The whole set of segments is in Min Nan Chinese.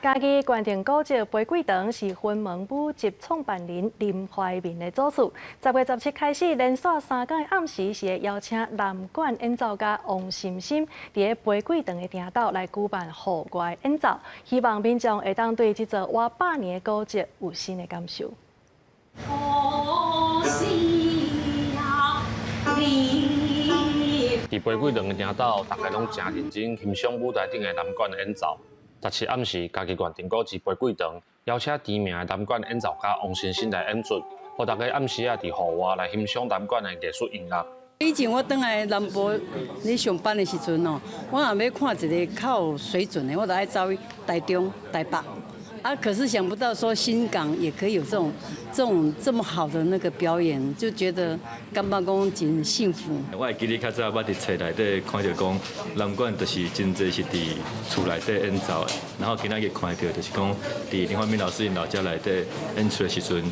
嘉義縣定古蹟玫瑰堂是雲門舞集創辦人林懷民的祖厝。10月17開始，連續3工的暗時是會邀請南管演奏家王心心，佇咧玫瑰堂的埕斗來舉辦戶外演奏，希望民眾會當對這座活百年的古蹟有新的感受。可惜呀，你。佇玫瑰堂的埕斗，大家攏誠認真欣賞舞台頂的南管演奏。17暗時，嘉義縣定古蹟玫瑰堂邀請知名的南管演奏家王心心來演出，予大家暗時仔佇戶外來欣賞南管的藝術音樂。以前我轉來南部咧上班的時陣哦，我若欲看一个較有水準的，我就愛走去台中、台北。啊，可是想不到說新港也可以有這種這麼好的那個表演，就覺得感覺講真幸福。我會記得較早我佇冊內底看著講，南管就是真濟是佇厝內底演奏的，然後今仔日看著就是講，佇林懷民老師𪜶老家內底演出的時陣，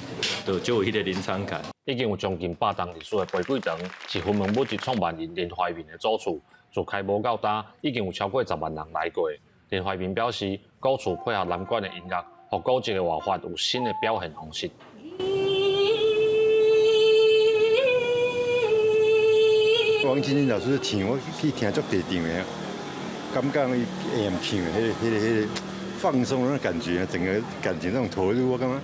就足有彼個臨場感。已經有將近百冬歷史的玫瑰堂，是雲門舞集創辦人林懷民的祖厝。自開幕到今，已經有超過10萬人來過。林懷民表示，古厝配合南管的音樂，予古蹟的活法有新的表現方式。王心心老師唱，我去聽足濟場的，感覺伊會唱的彼個放鬆的感覺，整個感覺那種投入，我感覺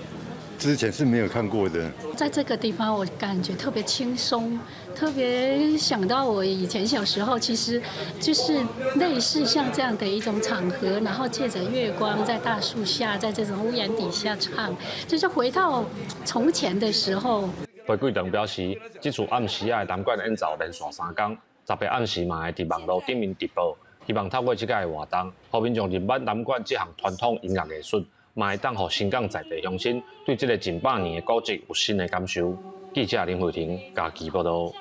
之前是沒有看過的。在這個地方，我感覺特別輕鬆，特別想到我以前小時候，其實就是類似像這樣的一種場合，然後借着月光，在大樹下，在這種屋檐底下唱，就是回到從前的時候。玫瑰堂表示，這次暗時仔的南管演奏連續3工，18暗時嘛會佇網路頂面直播，希望透過這個活動，予民眾認捌南管這項傳統音樂藝術，嘛會當予新港在地鄉親對這个近百年的古蹟有新的感受。記者林慧婷嘉義報導。